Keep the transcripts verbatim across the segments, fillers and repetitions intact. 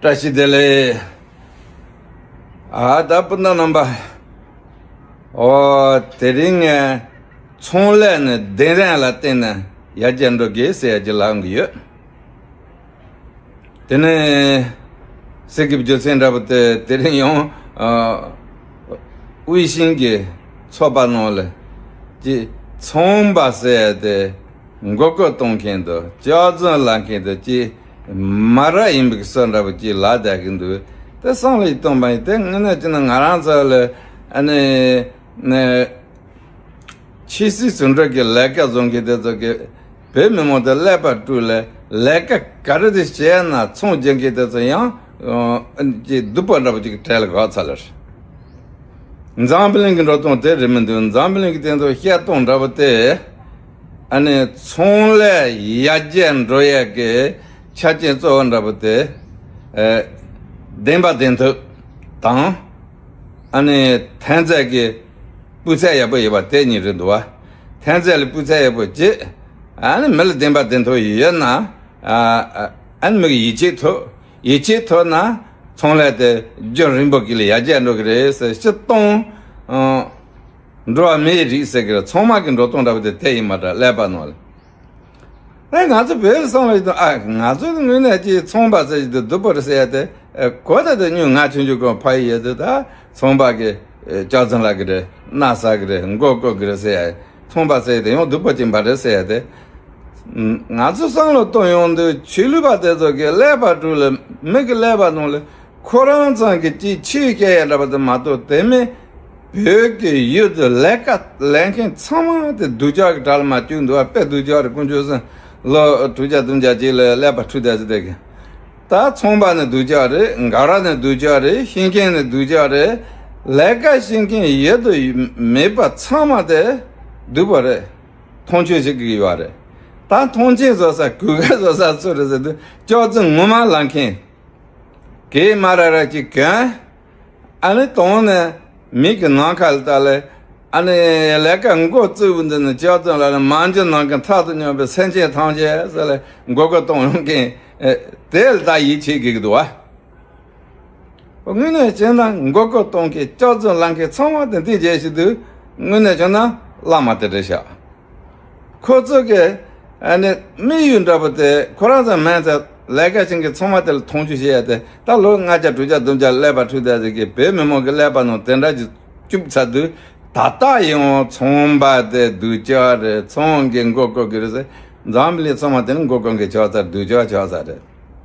བཀྲ་ཤིས་བདེ་ལེགས། ཨ་ད་སྤུན་ཟླ་རྣམ་པ། ཨོ་དེ་རིང་ངས་ཚོང་ལས་ནི་བདེན་དོན་ལ་བརྟེན་ནས་ཡར་རྒྱས་འགྲོ་དགོས་ཟེར་ཡ་ཅིག་ལབ་ཀྱི་ཡོད། དེ་ནས་ཟེར་གྱི་རྒྱུ་མཚན་འདྲ་པོ་དེ་དེ་རིང་ཡང་ཨ་དབུས་ཤིང་གི་ཚོགས་པ་ནང་ལ་ཅིག་ཚོང་པ་ཟེར་ཡ་དེ་མགོ་སྐོར་གཏོང་མཁན་དང་སྐྱག་རྫུན་ལབ་མཁན་དང་ཅིག་མ་རབས་ཡིན་པའི་བཟོ་འདྲ་པོ་ཅིག་ལབ་བསྡད་ཀྱི་འདུག་དེ་བསམ་བློ་ཞིག་གཏོང་པ་ཡིན། དེ་དངོས་གནས་བྱས་ན་ང་རང་ཚོ་ལ་ཨ་ནི་ནི་ཕྱི་སྲིད་ཟུང་འབྲེལ་གྱི་ལས་ཀ་བཟོ་མཁན་དེ་ཚོ་གི་བོད་མི་མང་དེ་ཀླད་པ་དཀྲུགས་ལས་ལས་ཀ་ག་རེ་དེ་བྱས་ན་ཚོང་རྒྱག་མཁན་དེ་ཚོ་ཡང་ཨ་ཅིག་སྡུག་པོ་འདྲ་པོ་ཅིག་གྲལ་ལ་འགོས་ཚར་ལ། འཛམ་བུ་གླིང་གི་འགྲོ་སྟངས་དེ་རེད་མི་འདུག་འཛམ་བུ་གླིང་གི་སྟེང་དུ་བཤད་སྟངས་འདྲ་པོ་དེ་ཨ་ནི་ཚོང་ལས་ཡར་རྒྱས་འགྲོ་ཡས་ཀྱི་ཆ་རྐྱེན་གཙོ་བོ་འདྲ་པོ་དེ་ཨ་བདེན་པ་བདེན་ཐུབ་དང་། ཨ་ནི་ཐོན་རྫས་ཀྱི་སྤུས་ཚད་ཡག་པོ་ཡོད་པ་དེ་གཉིས་རེད་འདུག་བ། ཐོན་རྫས་ལ་སྤུས་ཚད་ཡག་པོ་བྱེད། ཨ་ནི་མི་ལ་བདེན་པ་བདེན་ཐུབ་ཡོད་ན། ཨ་ཨ་ནི་མི་གི་ཡིད་ཆེས་ཐོབ། ཡིད་ཆེས་ཐོབ་ན་ཚོང་ལས་དེ་རྒྱུན་རིང་པོ་གི་ལ་ཡར་རྒྱས་འགྲོ་གི་རེད་ཟེར། སྤྱིར་བཏང་ཨ་འགྲོ་བ་མིའི་རིགས་ཟེར་གི་རེད། ཚང་མ་གི་འགྲོ་སྟངས་འདྲ་པོ་དེ་དེ་ཡིན་པ་འདྲ་ཀླད་པ་ནང་ལ། ཨེ་ང་ཚོ་བོད་སོང་བའི་དུས་ཨ་ང་ཚོ་དངོས་གནས་ཀྱི་ཚོང་པ་ཟེར་གྱི་འདུག་སྡུག་པོ་རེད་ཟེར་ཡ་དེ། ཨེ་གོ་ད་དེ་ཉུང་ང་ཆུང་ཆུང་གོང་ཕ་ཡི་ཡོད་དུས་ད་ཚོང་པ་གི་ཨེ་སྐྱག་རྫུན་ལབ་གི་རེད། མནའ་ཟ་གི་རེད། མགོ་སྐོར་གི་རེད་ཟེར་ཡ། ཚོང་པ་ཟེར་ཡ་དེ་ཡང་སྡུག་པོ་ཅིག་མ་རེད་ཟེར་ཡ་དེ། ང་ཚོ་བསམ་བློ་གཏོང་ཡོང་དུས་ཆོས་ལུགས་པ་དེ་ཚོ་གི་ཀླད་པ་དཀྲུགས་ལ་མི་གི་ཀླད་པ་ནང་ལ་ཁོ་རང་ཚང་གི་ཅིག་ཆོས་བཤད་ཡ་འདྲ་པོ་དེ་མ་གཏོགས། དེ་མིན་བོད་ཀྱི་ཡུལ་དུ་ལས་ཀ་ལས་མཁན་ཚང་མ་དེ་སྡུག་ཅག་གི་གྲལ་ལ་མར་བཅུག་འདུག་བ། དཔེ་སྡུག་ཅག་རེད། དཀོན་མཆོག་གསུམ་ལོ་དྲུག་བརྒྱ་བདུན་བརྒྱ་ཅིག་ལ་ཀླད་པ་འཁྲུགས་བསྡད་ཟེར་བསྡད་གི། ད་ཚོང་པ་ནི་སྡུག་ཅག་རེད། འགག་ར་ནི་སྡུག་ཅག་རེད། ཤེས་མཁན་ནི་སྡུག་ཅག་རེད། ལས་ཀ་ཤེས་མཁན་ཡོད་དུ་མེད་པ་ཚང་མ་དེ་སྡུག་པོ་རེད། མཐོང་ཆུང་བྱེད་ཀྱི་ཡོད་རེད། ད་མཐོང་ཆེན་བཟོ་ས་གུས་བཀུར་བཟོ་ས་སུ་རེད་ཟེར་དུས་སྐྱག་རྫུན་ངོ་མ་ལབ་མཁན། གད་མ་ར་ར་ཅིག་གྱོན། ཨ་ནི་དོང་ནས་མིག་གི་ནམ་མཁའ་ལ་ལྟ་ལེ། ཨ་ནི་ལས་ཀ་མགོ་བཙུགས་པ་འདི་ནི་སྐྱག་རྫུན་ལབ་ལེ། མ་འཇོན་ནམ་མཁའི་མཐའ་དུ་སྙོམས་པའི་སེམས་ཅན་ཐམས་ཅད་ཟེར་ལེ་མགོ་སྐོར་གཏོང་ཡོང་མཁན། ཨེ་དེ་ལ་ད་ཡིད་ཆེས་ཀྱི་འདུག་བ། དངོས་གནས་བྱས་ན་མགོ་སྐོར་གཏོང་མཁན་སྐྱག་རྫུན་ལབ་མཁན་ཚང་མ་དེ་འདི་བྱས་ཤི་དུས་དངོས་གནས་བྱས་ན་བླ་མ་དེ་རེད་ཤག་ཁོ་ཚོ་གི་ཨ་ནི་དམིགས་ཡུལ་འདྲ་པོ་དེ་ཁོ་རང་ཚོ་མན་ཚེ་ལས་ཀ་བྱེད་མཁན་ཚང་མ་དེ་ལ་མཐོང་ཆུང་བྱེད་ཡ་དེ། ད་ལོ་ལྔ་བརྒྱ་དྲུག་བརྒྱ་བདུན་བརྒྱ་ཀླད་པ་འཁྲུགས་བསྡད་ཟེར་གི་བོད་མི་མང་གི་ཀླད་པ་ནང་དེ་འདྲ་ཅིག་བཅུག་ཚར་དུས། ད་ལྟ་ཡང་ཚོང་པ་དེ་སྡུག་ཅག་རེད། ཚོང་གི་མགོ་སྐོར་གི་རེད་ཟེར། འཛམ་བུ་གླིང་ཚང་མ་དེ་ནི་མགོ་སྐོར་མཁན་ཆགས་ཚར། སྡུག་ཅག་ཆགས་ཚར་རེད།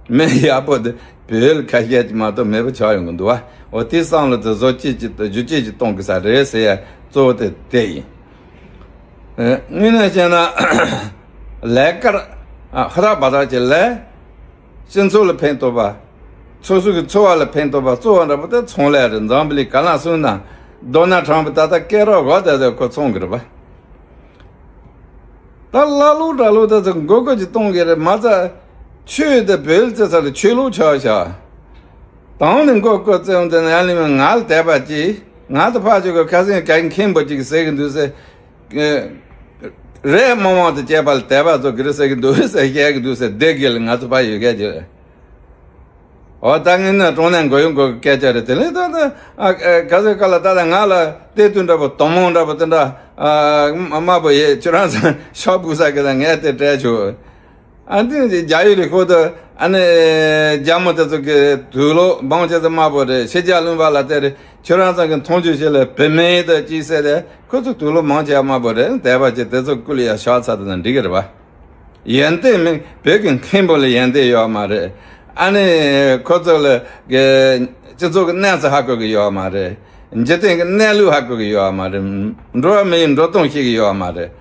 མི་ཡག་པོ་དེ་བོད་ལ་ཁ་ཤས་ཅིག་མ་གཏོགས་མེད་པ་ཆགས་ཡོང་གི་འདུག་བ། འོ་དེ་བསམ་བློ་དེ་བཟོ་བཅོས་ཅིག་བསྒྱུར་བཅོས་ཅིག་གཏོང་དགོས་ས་རེད་ཟེར་ཡ་གཙོ་བོ་དེ་དེ་ཡིན། ཨེ་དངོས་གནས་བཤད་ན་ལས་ཀར་ཨ་ཧུར་ཐག་འབད་ཐག་བྱེད་ལས་སྤྱི་ཚོགས་ལ་ཕན་ཐོགས་པ། སོ་སོ་གི་འཚོ་བ་ལ་ཕན་ཐོགས་པ་གཙོ་བོ་འདྲ་པོ་དེ་ཚོང་ལས་རེད། འཛམ་བུ་གླིང་ག་ལ་སོང་ན་རྡོ་སྣ་དྲངས་པའི་ད་ལྟ་སྐད་རོགས་གོ་ད་ད་ཁོ་ཚོང་གི་རེད་པ། ད་ཀླ་ཀློ་གྲྭ་ཀློ་དེ་ཚོ་མགོ་སྐོར་ཅིག་གཏོང་གི་རེད། མ་ཚད་ཆོས་དེ་བོད་ལ་བརྩི་ས་ལ་ཆོས་ལུགས་ཆགས་ཤག་དང་ནི་མགོ་སྐོར་བརྩི་འོང་དེ་ན་ཡང་ལི་མ་ང་ལ་དད་པ་ཅིག་ང་ཚོ་ཕར་ཕྱོགས་ཀྱི་ཁ་སང་ག་མཁན་པོ་ཅིག་ཟེར་གི་འདུག་ཟེར། རས་དམར་དམར་དང་བཅས་པ་ལ་དད་པ་བཟོ་གི་རེད་ཟེར་གི་འདུག་ཟེར་བཤད་གི་འདུག་ཟེར། སྡེ་དགེ་ལ་ང་ཚོ་ཕར་ཡོད་མཁན་ཅིག་རེད། འོ་ད་ངས་ནི་དྲང་གནས་མགོ་གཡོག་མགོ་གི་སྐད་ཆ་རེད། དེ་ལས་ད་ད་ཨ་ཨ་ག་ཚོད་ག་ལ་ད་ད་ང་ལ་གཏེར་སྟོན་འདྲ་པོ་དོང་མོ་འདྲ་པོ་དེ་འདྲ་ཨ་དམར་པོ་ཡས་ཁྱོད་རང་ཚོ་ཤོག་བུ་ས་གི་ད་ངས་དེ་སྤྲད་ཆོག་ཨ་འདི་རྒྱ་ཡུལ་ལས་ཁོ་ད་ཨ་ནི་རྒྱ་མོ་དེ་ཚོ་གི་དུག་ལོག་མང་ཆེ་ཚོ་དམར་པོ་རེད། ཕྱི་རྒྱལ་ལུང་པ་ལ་དེ་རེད། ཁྱོད་རང་ཚོ་གི་མཐོང་ཆོས་བྱེད་ལ་བུད་མེད་དེ་ཅི་ཟེར་རེད། ཁོ་ཚོ་དུག་ལོག་མང་ཆེ་དམར་པོ་རེད། དད་པ་ཅིག་དེ་ཚོ་སྐུ་ལ་ཡ་ཤོག་ཚ་དེ་ན་འགྲིག་གི་རེད་པ། ཡོན་ཏན་མིན་བོད་ཀྱི་མཁན་པོ་ལ་ཡོན་ཏན་ཡོད་མ་རེད། ཨ་ནི་ཁོ་ཚོ་ལ་གི་སྤྱི་ཚོགས་ཀྱི་གནས་ཚུལ་ཧ་གོ་གི་ཡོད་མ་རེད། འཇིག་རྟེན་གྱི་གནས་ལུགས་ཧ་གོ་གི་ཡོད་མ་རེད། འགྲོ་བ་མི་ཡི་འགྲོ་སྟངས་ཤེས་གི་ཡོད་མ་རེད།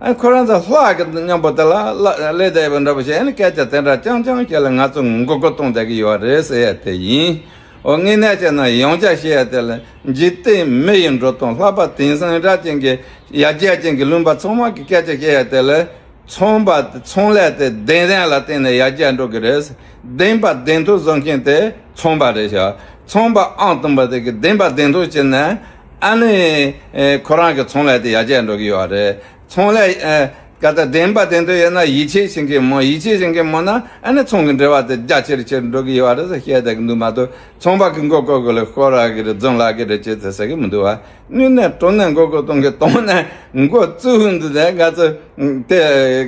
ཨ་ཁོ་རང་ཚོ་ལྷ་གི་མཉམ་པོ་དེ་ལ་ལ་ལས་བསྡད་པ་འདྲ་པོ་བྱས་ནས་སྐད་ཆ་དེ་འདྲ་རྐྱང་རྐྱང་བཤད་ལ་ང་ཚོ་མགོ་སྐོར་གཏོང་བསྡད་གི་ཡོད་རེད་ཟེར་ཡ་དེ་ཡིན། འོ་དངོས་གནས་བྱས་ན་ཡང་བསྐྱར་བཤད་ཡ་དེ་ལ་འཇིག་རྟེན་མི་ཡི་འགྲོ་སྟངས། ལྷག་པར་དེང་སང་རབས་ཅན་གྱི་ཡར་རྒྱས་ཅན་གྱི་ལུང་པ་ཚང་མ་གི་སྐད་ཆ་བཤད་ཡ་དེ་ལ། ཚོང་པ་ཚོང་ལས་དེ་བདེན་དོན་ལ་བརྟེན་ནས་ཡར་རྒྱས་འགྲོ་གི་རེད། བདེན་པ་བདེན་ཐོབ་བཟོ་མཁན་དེ་ཚོང་པ་རེད་ཤག་ཚོང་པ་ཨང་དང་པོ་དེ་གི་བདེན་པ་བདེན་ཐོབ་བྱས་ནས་ཨ་ནི་ཨེ་ཁོ་རང་གི་ཚོང་ལས་དེ་ཡར་རྒྱས་འགྲོ་གི་ཡོད་རེད། ཚོང་ལས་ཨེ་ ཀ་ད་བདེན་པ་བདེན་དོན་ཡོད་ན་ཡིད་ཆེས་བྱེད་མཁན་མོ། ཡིད་ཆེས་བྱེད་མཁན་མོ་ན་ཨ་ནི་ཚོང་གི་འབྲེལ་བ་དེ་རྒྱ་ཆེར་ཆེར་འགྲོ་གི་ཡོད་རེད་ཟེར་བཤད་བསྡད་གི་འདུག་མ་གཏོགས། ཚོང་པ་གི་མགོ་སྐོར་གི་ལ་ཤོར་ར་གི་རེད། རྫུན་ལ་གི་རེད་ཅེས་ཟེར་ཟེར་གི་མི་འདུག་བ། དངོས་གནས་དྲང་གནས་མགོ་སྐོར་གཏོང་གི་གཏོང་ན་མགོ་བཙུགས་ཧུན་དུ་བསྡད། ང་ཚོ་དེ་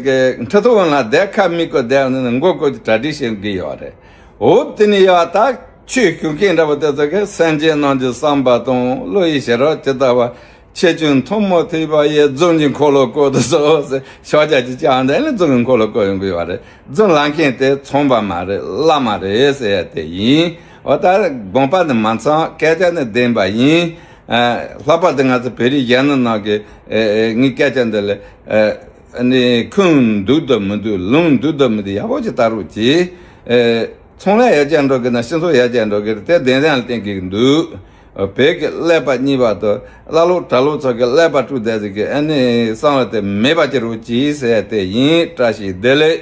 གི་ཁྲི་ཐོག་ལ་བསྡད། ཁ་མིག་གོ་བསྡད་ནས་མགོ་སྐོར་གྱི་གྲ་སྒྲིག་བྱེད་གི་ཡོད་རེད། འོ་དེ་ནི་ཡ་ད་ཆོས་ཞུ་མཁན་འདྲ་པོ་དེ་ཚོ་གི་སེམས་ཅན་རྣམས་ཀྱི་བསམ་པ་དང་བློ་ཡི་ཞེ་རོགས་ཇི་ལྟ་བ། ཁྱེད་ཀྱིས་མཐོང་མ་ཐུབ་པ་ཡི་རྫུན་གྱི་འཁོར་ལོ་བསྐོར་དུ་གསོལ་ཟེར་ཕྱག་རྒྱ་ཅིག་བཅངས་ནས་ནི་རྫུན་གྱི་འཁོར་ལོ་བསྐོར་ཡོང་གི་ཡོད་རེད། རྫུན་ལབ་མཁན་དེ་ཚོང་པ་མ་རེད། བླ་མ་རེད་ཟེར་ཡ་དེ་ཡིན། འོ་ད་དགོངས་པ་ནི་མ་ཚང་། སྐད་ཆ་ནི་བདེན་པ་ཡིན། ཨ། ལྷག་པར་དུ་ང་ཚོ་བོད་རིགས་གཞོན་ནུ་རྣམས་ཀྱིས་ཨ་ཨ་ངའི་སྐད་ཆ་འདི་ལ་ཨ་ཨ་ནི་ཁུངས་འདུག་དང་མི་འདུག་ལུང་འདུག་དང་མི་འདུག་ཡག་པོ་ཅིག་ལྟ་རོགས་གྱིས། ཨ། ཚོང་ལས་ཡར་རྒྱས་འགྲོ་གི་ན་སྤྱི་ཚོགས་ཡར་རྒྱས་འགྲོ་གི་རེད། དེ་བདེན་དོན་ལ་བརྟེན་གི་འདུག་བོད་ཀྱི་ཀླད་པ་རྙིང་པ་དང་ཀླ་ཀློ་གྲྭ་ལོག་ཚོ་གི་ཀླད་པ་དཀྲུགས་བསྡད་ཟིག་གི་ཨ་ནི་བསམ་བློ་དེ་མེད་པ་བྱེད་རོགས་གྱིས་ཟེར་ཡ་དེ་ཡིན། བཀྲ་ཤིས་བདེ་ལེགས།